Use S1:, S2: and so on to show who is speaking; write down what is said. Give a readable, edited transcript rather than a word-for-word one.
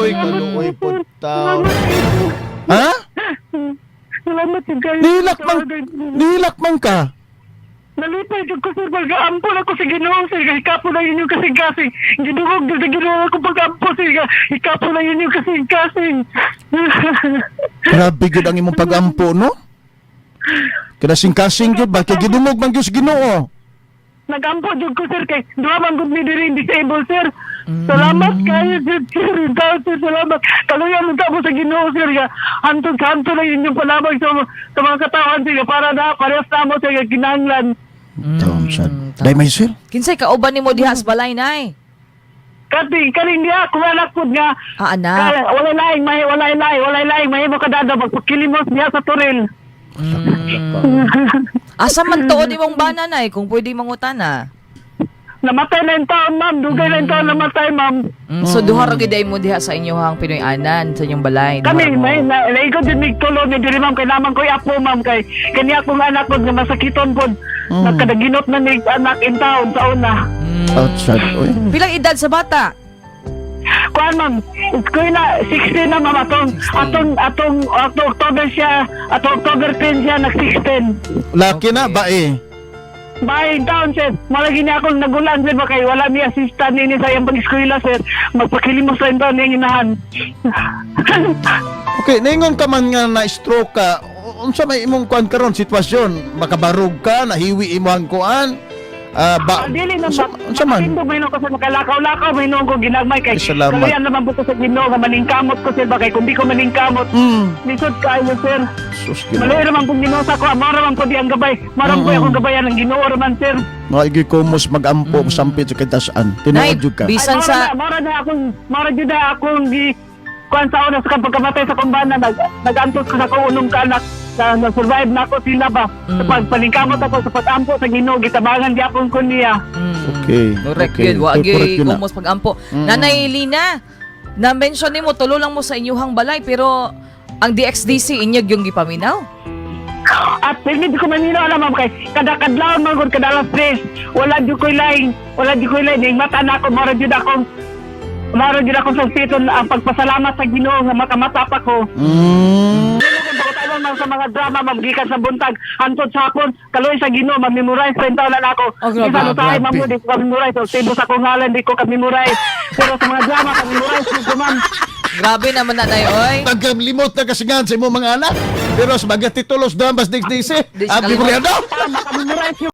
S1: Uy, kaluoy po taon. Ha?
S2: Salamat jud kayo.
S1: Nihilak man ka.
S2: Nalipay jud ko, sir, pag-aampo na ko sa Ginoo, sir. Hikapo na inyong kasing-kasing. Giduhog jud sa Ginoo ako pag-ampo, sir. Hikapo na inyong kasing-kasing.
S1: Grabe gyud ang imong pag-ampo, no? Kinasing-kasing gyud ba kay gidungog man gyud sa Ginoo.
S2: Nag-ampo jud ko, sir, kay duha man gud mi diri disabled, sir. Salamat kayo jud, sir. Ikaw, sir, salamat. Kaluyan mo mo sa Ginoo, sir. Nga hantod sa hantod lang inyong palabag sa mga katawan, sir, nga para na parehas na mo, sir, nga kinahanglan.
S1: Taon sad. Dai may sir.
S3: Kinsay kauban nimo diha sa balay, Nay?
S2: Kati kaning diha kung anak pud nga
S3: Ah, anak.
S2: Walay laing may walay laing mahimo kadada magpakilimos diha sa toril.
S3: Asa man tuod imong bana, Nay, kung pwede mangutana?
S2: Namatay na yung taon, ma'am. Dugay na yung taon namatay, ma'am.
S3: So duha ra gyud ay mo diha sa inyohang Pinoy-anan, sa inyong balay. Duha
S2: Kami,
S3: ra mo.
S2: may, naigo din mig tulo ni diri, ma'am, kay naman ko'y apo, ma'am, kay kani akong anak pod nga masakiton pod. Nagkadaginot na ni anak in town sa una.
S1: Outside, oy.
S3: Pilang edad sa bata?
S2: Kuan, ma'am, kuy na 16 na, ma'am, atong
S3: 16.
S2: atong October siya, atong October 10 siya nag 16.
S1: Laki na ba eh?
S2: Bye, in town, sir. Malagi niya akong nagulan, sir, ba kay wala mi assistant nini sa iyang pag-eskwela, sir. Magpakilimos sa in town niyang inahan.
S1: Okay, ningon ka man nga na stroke ka. Unsa may imong kuan karon sitwasyon? Makabarog ka, nahiwi imo ang kuan? Ah, ba
S2: Ah, dili na
S1: unsa man?
S2: Makakindo may ko sa makalakaw-lakaw may ko ginagmay kay
S1: Ay, salamat.
S2: kaluyan naman po ko sa Ginoo nga maningkamot ko, sir, ba kay kung di ko maningkamot lisod kaayo, sir.
S1: Sus, Ginoo.
S2: Maluoy raman pong Ginoo sa ako, mao raman po di ang gabay. Mao raman po akong gabayan ang Ginoo raman, sir.
S1: Mga igi kumos magampo sampit sa kitasan.
S3: Nay,
S1: Tinuod jud ka.
S2: Ay,
S3: bisan
S2: mao
S3: sa
S2: ra na akong mao ra jud na akong gi kuan sa una sa kang pagkamatay sa kumbana nagantos ko sa akong unong kaanak na survive na ako sila ba sa pagpaningkamot ako sa pag-ampo sa Ginoo gitabangan gyapon ko niya.
S1: Okay.
S3: Correct
S1: okay.
S3: yun. Wa
S1: Correct
S3: gyud
S1: yun na.
S3: kumos pag-ampo. Nanay Lina, na-mention nimo tulo lang mo sa inyuhang balay pero ang DXDC inyog yung gipaminaw.
S2: At hindi ko manino alam, ma'am, kay kada kadlawon man gud kada alas 3 wala jud koy laing ning mata na ako mara jud akong suspiton ang pagpasalamat sa Ginoo nga makamata pa ko. Pagkatawag, ma'am, sa mga drama, ma'am, gikan sa buntag hantod sa hapon, kaloy sa Ginoo ma-memorize pa taon na ako.
S3: Oh, grabe.
S2: Bisan usahay, ma'am,
S1: Grabe.
S2: di ko ka-memorize o tibo sa akong ngalan di ko ka-memorize pero sa mga drama ka-memorize ko, ma'am.
S3: Grabe naman, Nanay, oy.
S1: Tagkalimot na kasingan sa imong mga anak. Pero sa mga titulos dramas DXDC,
S3: Di siya
S1: abi
S3: kalimot.
S1: mo
S2: Maka-memorize.